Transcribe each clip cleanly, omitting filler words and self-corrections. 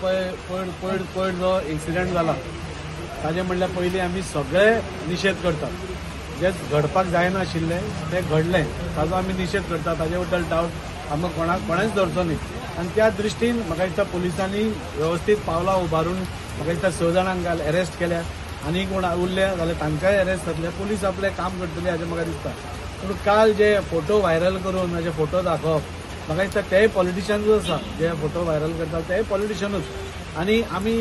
पळय पयर पयर पयर जो इन्सिडंट जाला ताजे म्हणल्यार पयलीं आमी सगळे निशेध करतात. जे घडपाक जायनाशिल्लें तें घडलें, ताजो आमी निशेध करतात. ताजे बद्दल डावट आमकां कोणाक कोणेंच धरचो न्ही. आनी त्या दृश्टीन म्हाका दिसता पुलिसांनी वेवस्थीत पावलां उबारून म्हाका दिसता 6 जाणांक काल अरेस्ट केल्या आनी कोण उरले जाल्यार तांकांय अरेस्ट जातले. पुलीस आपलें काम करतले अशें म्हाका दिसता. पूण काल जे फोटो व्हायरल करून अशे फोटो दाखोवप म्हाका दिसता तेय पॉलिटिशनूच आसा, जे फोटो व्हायरल करतात तेय पॉलिटिशनूच. आनी आमी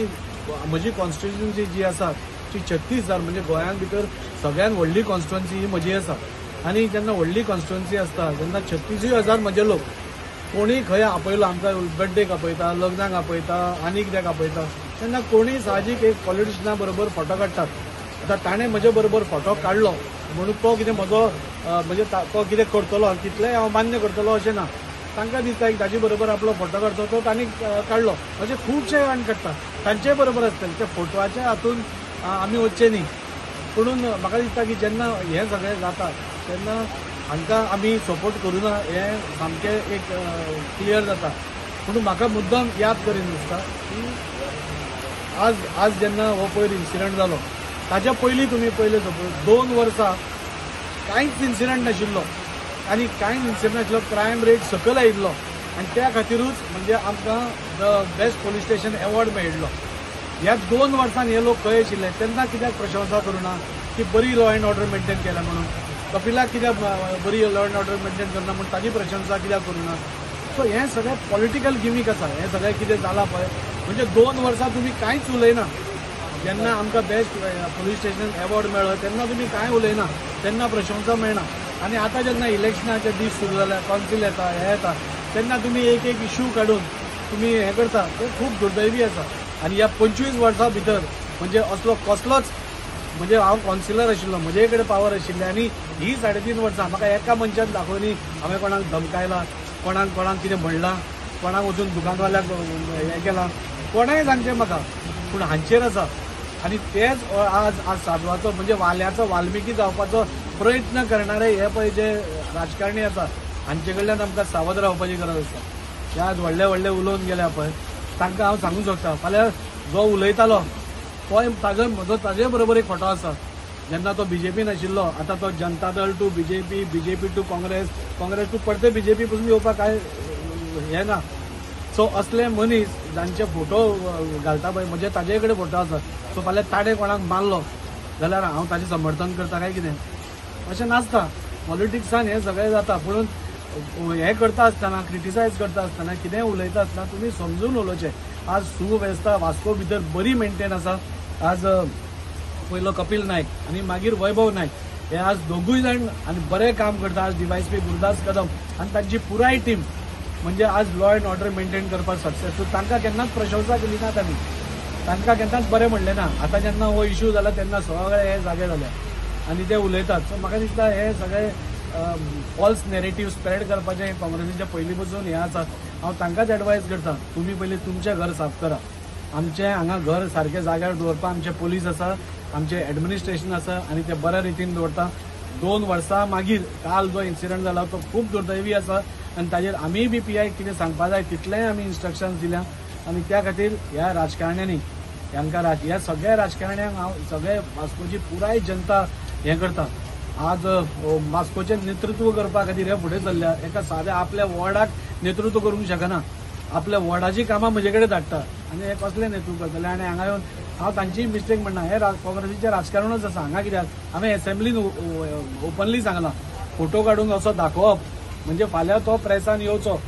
म्हजी कॉन्स्टिट्युएन्सी जी आसा ती 36,000 म्हणजे गोंयांत भितर सगळ्यात व्हडली कॉन्स्टिट्युएन्सी ही म्हजी आसा. आनी जेन्ना व्हडली कॉन्स्टिट्युएन्सी आसता तेन्ना 36,000 म्हजे लोक कोणीय खंय आपयलो, आमकां बड्डेक आपयता, लग्नाक आपयता, आनी कित्याक आपयता, तेन्ना कोणीय साहजीक एक पॉलिटिशना बरोबर फोटो काडटात. आतां ताणें म्हजे बरोबर फोटो काडलो म्हणून तो कितें म्हजो म्हणजे तो कितें करतलो तितलेंय हांव मान्य करतलो अशें ना. तांकां दिसता की ताजे बरोबर आपलो फोटो काडचो तो तांणी काडलो. अशे खुबशे जाण काडटा, तांचे बरोबर आसतले. त्या फोटवाच्या हातून आमी वचचे न्ही. पुणून म्हाका दिसता की जेन्ना हें सगळें जाता तेन्ना हांकां आमी सपोर्ट करूं ना हें सामकें एक क्लियर जाता. पूण म्हाका मुद्दम याद करीन दिसता की आज आज जेन्ना हो पयर इन्सिडंट जालो ताच्या पयलीं तुमी पयलें सपोज 2 वर्सां कांयच इन्सिडंट नाशिल्लो आनी कांयच इन्सिडंट नाशिल्लो, क्रायम रेट सकयल आयिल्लो आनी त्या खातीरूच म्हणजे आमकां the best police station award मेळिल्लो. ह्या 2 वर्सान हे लोक खंय आशिल्ले तेन्ना कित्याक प्रशंसा करूं ना की बरी लॉ एंड ऑर्डर मेंटेन केल्या म्हणून? कपिलाक कित्याक बरी लॉ एंड ऑर्डर मेंटेन करना म्हूण ताजी प्रशंसा कित्याक करूं ना? सो हें सगळें पॉलिटिकल गिमीक आसा. हें सगळें कितें जालां पळय म्हणजे 2 वर्सां तुमी कांयच उलयना. जेन्ना आमकां बेस्ट पुलीस स्टेशन एवॉर्ड मेळ्ळो तेन्ना तुमी कांय उलयना, तेन्ना प्रशंसा मेळना. आनी आतां जेन्ना इलेक्शनाचे दीस सुरू जाल्या, कावन्सील येता, हें येता, तेन्ना तुमी एक एक इशू काडून तुमी हें करता, तें खूब दुर्दैवी आसा. आनी ह्या 25 वर्सां भितर म्हणजे असलो कसलोच म्हणजे हांव कावन्सिलर आशिल्लो, म्हजे कडेन पावर आशिल्ली आनी ही 3.5 वर्सां म्हाका एका मनशान दाखोवनी हांवें कोणाक धमकायला, कोणाक कोणाक कितें म्हणलां, कोणाक वचून दुकानवाल्याक हें केलां, कोणेंय सांगचें म्हाका, पूण हांचेर आसा. आनी तेच आज आज साधवाचो म्हणजे वाल्याचो वाल्मिकी जावपाचो प्रयत्न करणारे हे पळय जे राजकारणी आसा हांचे कडल्यान आमकां सावध रावपाची गरज आसा. हे आज व्हडले व्हडले उलोवन गेले पळय तांकां हांव सांगूंक शकता फाल्यां जो उलयतालो तोय ताजो म्हजो ताजे बरोबर एक फोटो आसा. जेन्ना तो बीजेपीन आशिल्लो, आतां तो Janata Dal to BJP, BJP to Congress, Congress to परते बीजेपी पसून येवपाक कांय हें ना. सो असले मनीस जांचे फोटो घालता पळय म्हजे ताजे कडेन फोटो आसा. सो फाल्यां ताणें कोणाक मारलो जाल्यार हांव ताजें समर्थन करता काय कितें अशें नासता. पॉलिटिक्सान हें सगळें जाता. पूण हें करता आसतना, क्रिटिसायज करता आसतना, कितेंय उलयता आसतना तुमी समजून उलोवचें. आज सुवेवस्था वास्को भितर बरी मेंटेन आसा. आज पयलो कपिल नायक आनी मागीर वैभव नायक हे आज दोगूय जाण आनी बरें काम करता. आज डीवायएसपी गुरुदास कदम आनी तांची पुराय टीम म्हणजे आज लॉ एंड ऑर्डर मेंटेन करपाक सक्सेसफूल. तांकां केन्नाच प्रशंसा केली ना तांणी, तांकां केन्नाच बरें म्हणलें ना. आतां जेन्ना हो इशू जाला तेन्ना सगळे हे जागे जाले आनी ते उलयतात. सो म्हाका दिसता हे सगळे फॉल्स नॅरेटीव स्प्रेड करपाचें काँग्रेसीच्या पयलीं पसून हें आसा. हांव तांकांच एडवायज करता, तुमी पयलीं तुमचें घर साफ करा. आमचें हांगा घर सारकें जाग्यार दवरपाक आमचे पुलीस आसा, आमचें एडमिनिस्ट्रेशन आसा आनी ते बऱ्या रितीन दवरता. 2 वर्सां मागीर काल जो इन्सिडंट जाला तो खूब दुर्दैवी आसा आनी ताजेर आमीय बी पी I कितें सांगपा जाय तितलेंय आमी इन्स्ट्रक्शन्स दिल्या. आनी त्या खातीर ह्या राजकारण्यांनी ह्यांकां ह्या सगळ्या राजकारण्यांक हांव सगळे वास्कोची पुराय जनता हें करता. आज वास्कोचें नेतृत्व करपा खातीर हे फुडें सरल्या. एका साद्या आपल्या वॉर्डाक नेतृत्व करूंक शकना, आपल्या वॉर्डाची कामां म्हजे कडेन धाडटा आनी हे कसलें नेतृत्व करतले? आनी हांगा येवन हांव तांचीय मिस्टेक म्हणना. हे काँग्रेसीचें राजकारणूच आसा हांगा. कित्याक हांवें एसेंब्लीन ओपनली सांगलां, फोटो काडून असो दाखोवप म्हणजे फाल्यां तो प्रेसान येवचो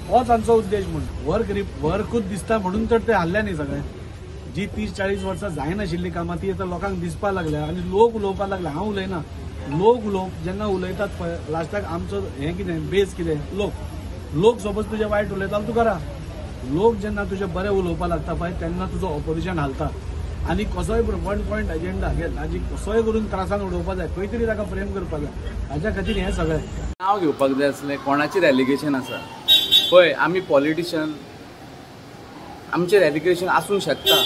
होच तांचो उद्देश म्हूण. वर्कूच दिसता म्हणून तर ते हाडले न्ही सगळे. जी 30-40 वर्सां जायनाशिल्लीं कामां ती आतां लोकांक दिसपाक लागल्या आनी लोक उलोवपाक लागले. हांव उलयना, लोक उलोवप जेन्ना उलयतात पळय लास्टाक आमचो हें कितें बेज कितें लोक लोक सपोज तुजें वायट उलयता तूं करा. लोक जेन्ना तुजें बरें उलोवपाक लागता पळय तेन्ना तुजो ऑपोजिशन हालता आनी कसोय 1 पॉयंट एजेंडा घे ताजी कसोय करून त्रासान उडोवपाक जाय, खंय तरी ताका फ्रेम करपाक जाय. हाज्या खातीर हें सगळें नांव घेवपाक जाय आसलें कोणाचेर एलिगेशन आसा पळय. आमी पॉलिटिशन, आमचेर एलिगेशन आसूंक शकता.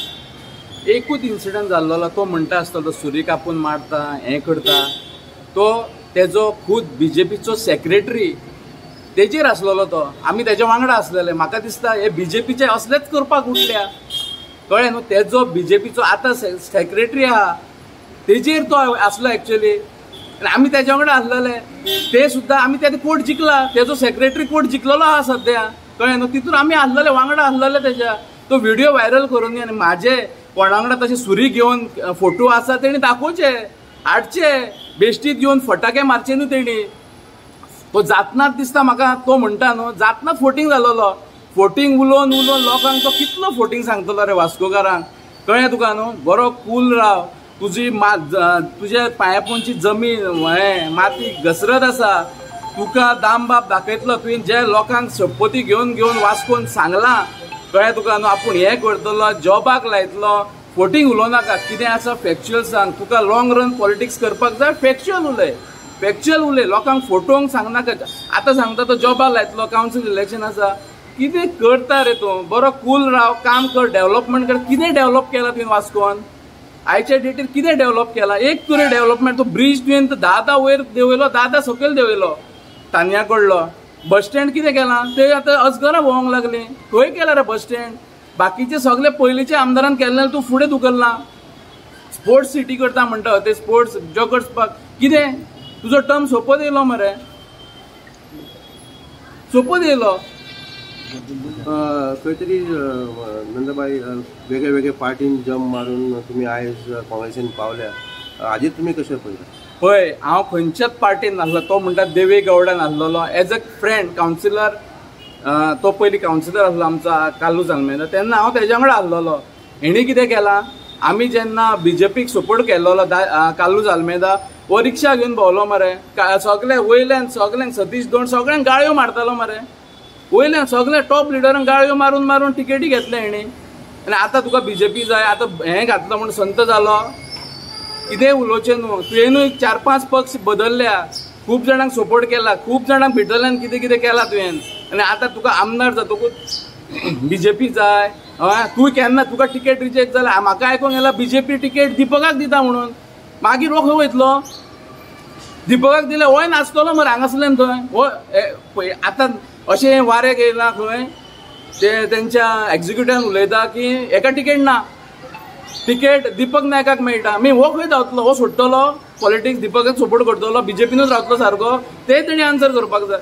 एकूच इन्सिडंट जाल्लो तो म्हणटा आसतलो सुरी कापून मारता, हें करता, तो तेजो खूद बीजेपीचो सेक्रेटरी तेजेर आसलेलो तो, आमी तेज्या वांगडा आसलेले. म्हाका दिसता हे बीजेपीचे असलेच करपाक उठल्या, कळ्ळें न्हू. तेजो बीजेपीचो आतां सेक्रेटरी आहा तेजेर तो आसलो एक्चुअली, आनी आमी तेज्या वांगडा आसलेले. ते सुद्दां आमी तेजे कोर्ट जिखला, तेजो सेक्रेटरी कोर्ट जिखलेलो आहा सद्या, कळ्ळें न्हू. तितून आमी आसलेले, वांगडा आसलेले तेज्या. तो व्हिडिओ व्हायरल करून आनी म्हाजे कोणा वांगडा तशें सुरी घेवन फोटो आसा तेणी दाखोवचे, हाडचे, बेश्टीत घेवन फटाके मारचे न्हू तेणी. तो जातनाच दिसता म्हाका, तो म्हणटा न्हू जातनाच फोटींग जालोलो. फोटींग उलोवन उलोवन लोकांक तो कितलो फोटींग सांगतलो रे वास्कोकारांक, कळ्ळें तुका न्हू. बरो कूल राव, तुजी तुज्या पांया पोंदची जमीन हें माती घसरत आसा, तुका दामबाब दाखयतलो. तुवें जे लोकांक शपथी घेवन घेवन वास्कोन सांगलां, कळ्ळें तुका न्हू, आपूण हें करतलो, जॉबाक लायतलो. फोटींग उलोवं नाका, कितें आसा फॅक्च्युअल सांग. तुका लॉंग रन पॉलिटिक्स करपाक जाय, फॅक्च्युअल उलय, फॅक्च्युअल उलय, लोकांक फोटोंक सांगनाका. आतां सांगता तो जॉबाक लायतलो, कावन्सील इलेक्शन आसा, कितें करता रे तूं? बरो कूल राव, काम कर, डेव्हलपमेंट कर. कितें डेव्हलप केलां तुवें वास्कोन आयच्या डेटीर? कितें डेव्हलप केलां? एक तुवें डेव्हलपमेंट, तो ब्रिज तुवें 10 वयर देंवयलो, 10 सकयल देंवयलो तान्या कडलो. बस स्टँड कितें केलां ते आतां अजगरां भोंवंक लागलीं, खंय केलां रे बस स्टँड? बाकीचे सगळे पयलींच्या आमदारान केल्ले तूं फुडें धुकल्लां. स्पोर्ट्स सिटी करता म्हणटा ते, स्पोर्ट्स जॉगर्स पार्क, कितें तुजो टर्म सोंपत येयलो मरे, सोंपत येयलो. खंय तरी नंदाबाई वेगळे वेगळे पार्टीन जम्प मारून तुमी आयज काँग्रेसीन पावल्या, हाजेर तुमी कशें पळयता? पळय, हांव खंयच्याच पार्टीन नासलो. तो म्हणटा देवे गौडा नासलेलो, एज अ फ्रेंड कावन्सिलर, तो पयलीं कावन्सिलर आसलो आमचो कार्लूस आल्मेदा, तेन्ना हांव तेज्या वांगडा आसलेलो. हेणी कितें केलां, आमी जेन्ना बीजेपीक सपोर्ट केल्लो कार्लूस आल्मेदा, हो रिक्षा घेवन भोंवलो मरे, सगळे वयल्यान सगळ्यांक सतीश दोण सगळ्यांक गाळयो मारतालो मरे, वयल्यान सगळे टॉप लिडरांक गाळयो मारून मारून टिकेटी घेतले हेणी. आनी आतां तुका बीजेपी जाय, आतां हें घातलो म्हूण संत जालो, कितेंय उलोवचें न्हू. तुवेंनूय 4-5 पक्ष बदलल्या, खूब जाणांक सपोर्ट केला, खूब जाणांक भितरल्यान कितें कितें केलां तुवें, आनी आतां तुका आमदार जातकूच बीजेपी जाय. हय, तूं केन्ना तुका टिकेट रिजेक्ट जाल्या, म्हाका आयकोंक येयला बीजेपी टिकेट दीपकाक दिता म्हणून, मागीर हो खंय वयतलो? दीपकाक दिल्यार होय नाचतलो मरे हांगासरल्यान थंय. हो पळय आतां अशें वारेक येयला खंय ते तेंच्या एक्झिक्युटिवान उलयता की एका टिकेट ना, टिकेट दीपक नायकाक मेळटा. मी हो खंय धांवतलो? हो सोडटलो पॉलिटिक्स, दीपकाक सपोर्ट करतलो, बीजेपीनूच रावतलो सारको? ते तेणी आन्सर करपाक जाय.